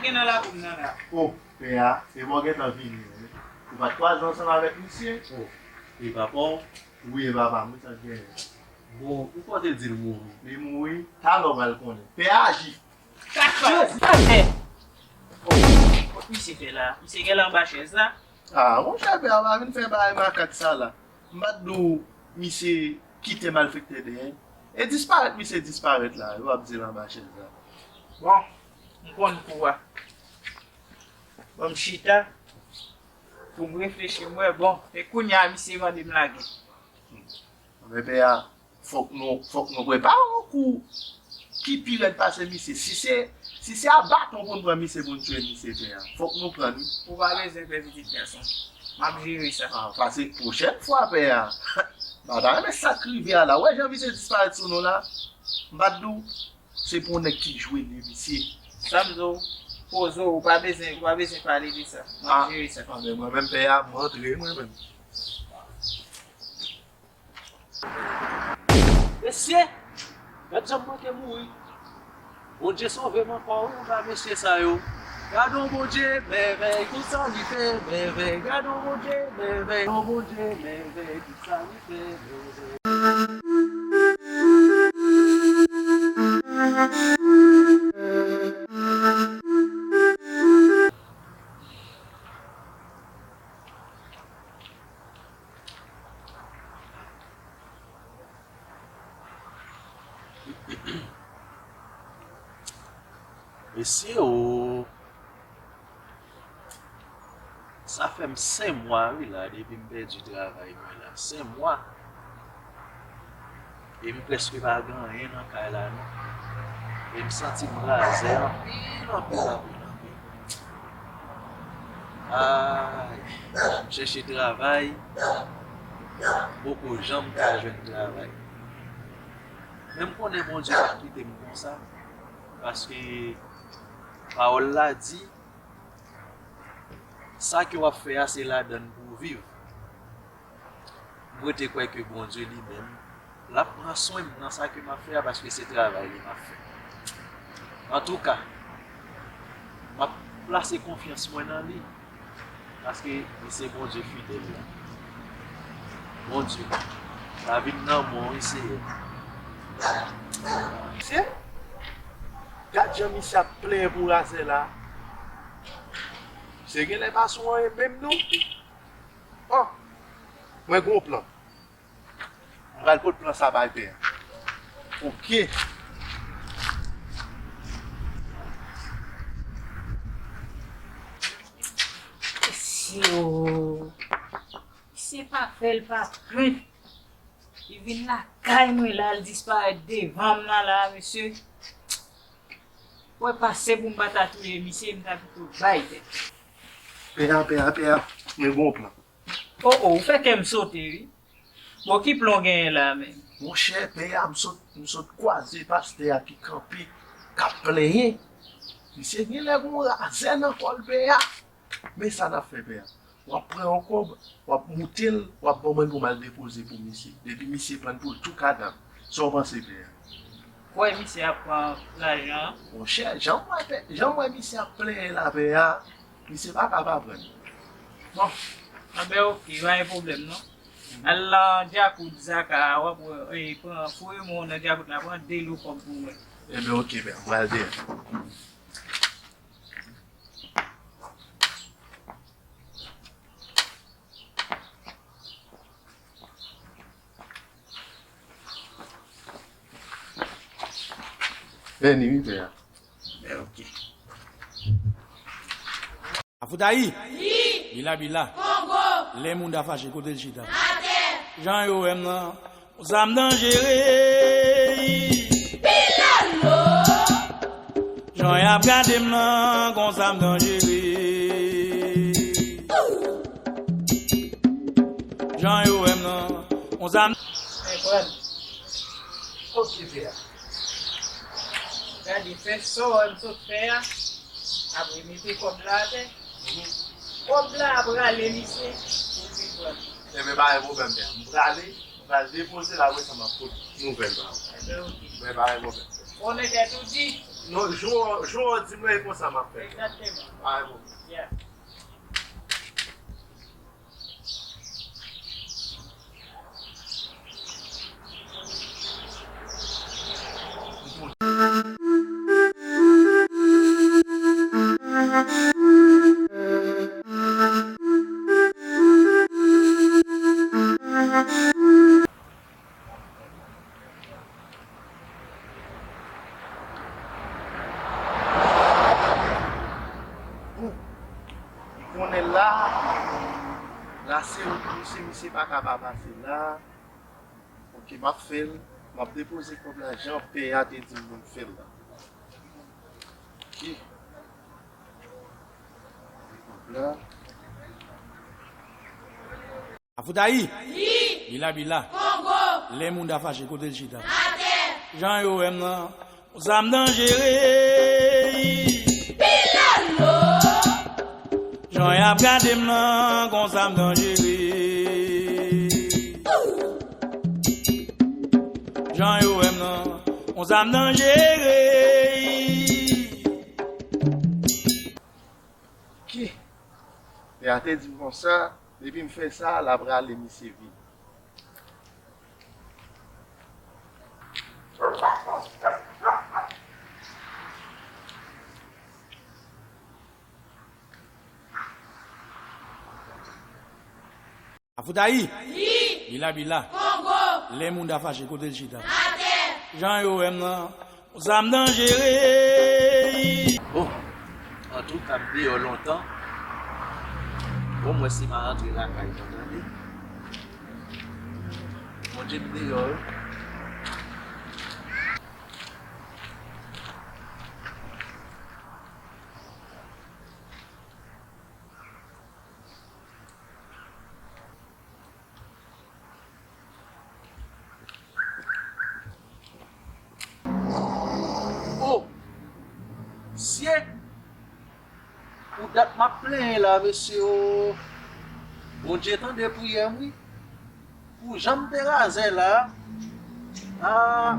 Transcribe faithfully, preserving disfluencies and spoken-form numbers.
Nan lakou m nan la. O, pè a, e mwen gentan vini wi. Ou pa t kwaze ansanm avèk misye? O, e papa w? Wi, e papa m, wi, sa k genyen? Bon, ou pa te di l mouri? Li mouri, talè w pral konnen. Pè a aji. Sa k pase? Kot misye fè la? Misye genlè anba chèz la? A, monchè, pè a pa vin fè bagay makak sa la. M pa t di w misye kite malfektè dèyè? E disparèt misye disparèt la, yo ap di l anba chèz la. Bon, m konn kou a. Ban m chita pou m reflechi, m wè, bon, e kounye a misye mande m lage. Anben pè a, fòk nou, fòk nou prepare yon kou ki pi rèd pase misye. Si se, si se a baton pou n pran misye pou n tiye misye pè a, fòk nou pran l wi. Ou pa bezwen pè pitit gason. M ap jere sa. A, pase pwochèn fwa pè a. M pa ta renmen sa k rive a la. Ou wè jan misye disparèt sou nou la? M pa t di w se pou yon nèg ki jwenn li misye. Sa m di w, poze w, ou pa bezwen, ou pa bezwen pale de sa. M ap jere sa. Anben mwen menm pè a, m rantre mwen menm. Mesye, gad jan m manke mouri. Bondye sove m ankò wi, anba mesye sa yo. Gad on Bondye mèvèy, tout sa li fè mèvèy. Gad on Bondye mèvèy, on Bondye mèvèy, tout sa li fè mèvèy. Mesye o, sa fè m senk mwa wi la depi m pèdi travay mwen la, senk mwa. E m prèske pa gen anyen nan kay la non. E m santi m razè anpil, anpil, anpil, anpil. Ay, m chèche travay, m poko janm ka jwenn travay. Men m konnen Bondye p ap kite m konsa, paske pawòl la di, sa ke w ap fè a, se ladann pou w viv. M rete kwè ke Bondye li menm, l ap pran swen m nan sa ke m ap fè a, paske se travay li m ap fè. Antouka, m ap plase konfyans mwen nan li, paske li se Bondye fidèl la. Bondye, lavi m nan men w wi, Seyè. Misye, gad jan misye ap plenyen pou razè la. Misye genlè pa sou anyen menm non. O, mwen gen yon plan. M pral pot plan sa bay pè a. Oke. Mesye o. Misye pa fè l pa krent. Li vin lakay mwen la, l disparèt devan m nan la, mesye. Wè pase pou m pa ta touye misye, m ta pito bay tèt. Pè a, pè a, pè a, mwen gen yon plan. O, o, ou fè kè m sote wi. Bon, ki plan w genyen la menm? Monchè, pè a, m sot, m sot kwaze pastè a ki kanpe, k ap plenyen. Misye genlè gen yon razè nan kò l, pè a. Men sa n ap fè, pè a. W ap pran yon kòb, w ap moute l, w ap ban mwen l pou m al depoze pou misye. Depi misye pran l pou l tou kadav. Sa w panse, pè a? Kwè misye ap pran lajan an? Monchè, jan m wè pè, jan m wè misye ap plenyen la, pè a, misye pa ka pa pran l. Bon, anben oke, pa gen pwoblèm non. Al nan djakout Zaka a, w ap wè, e, pran, foure men w nan djakout la, pran de lo kòb pou mwen. Enben oke, pè a, m pral deyò. Beni wi, pè a. Ben, oke. Afoutayi! Bila, bila! Kongo! Lè moun ta fache, kote l chita? Atè! Jan yo wè m nan, konsa m danjere. Pilolo! Jan y ap gade m nan, konsa m danjere. Jan yo wè m nan, konsa m. Konprann. Oke, pè a. Gade, fè sa w wè m sot fè a. Apre, mete kòb la atè. Kòb la ap rale misye pou l vin pran. Enben, pa gen pwoblèm, pè a. M prale. M pral depoze l, apre sa m ap pot nouvèl ba ou. Enben, oke. Enben, pa gen pwoblèm. Konnen tèt ou di. Non, jou, jou w di m nan, e konsa m ap fè. Egzakteman. Ay bon. Yeah. Bon, m konnen la, la se yon misye, misye pa ka pa pase la. Ok, m ap fè l, m ap depoze kòb la jan pè a te di m pou m fè l la. Ok. Kòb la. Afoutayi! Wi! Bila bila! Kongo! Lè moun ta fache, kote l chita? Atè! Jan yo wè m nan, yon zam danjere. Pilalo! Jan y ap gade m nan, yon zam danjere. Jan yo wè m nan, yon zam danjere. Ki? Pè a te di m konsa, depi m fè sa, l ap rale misye vini. Afoutayi! Wi! Bila bila! Kongo! Lè moun ta fache, kote l chita? Atè! Jan yo wè m nan, yon zam danjere. Bon, antouka, m deyò lontan. Bon, m wè si m a rantre lakay mwen, tande. Bondye, m deyò wi. Oh! Sye! Pou dat m ap plenyen la, mesye, oh! Bondye tande priyè m, wi. Pou jan m te razè la, ah,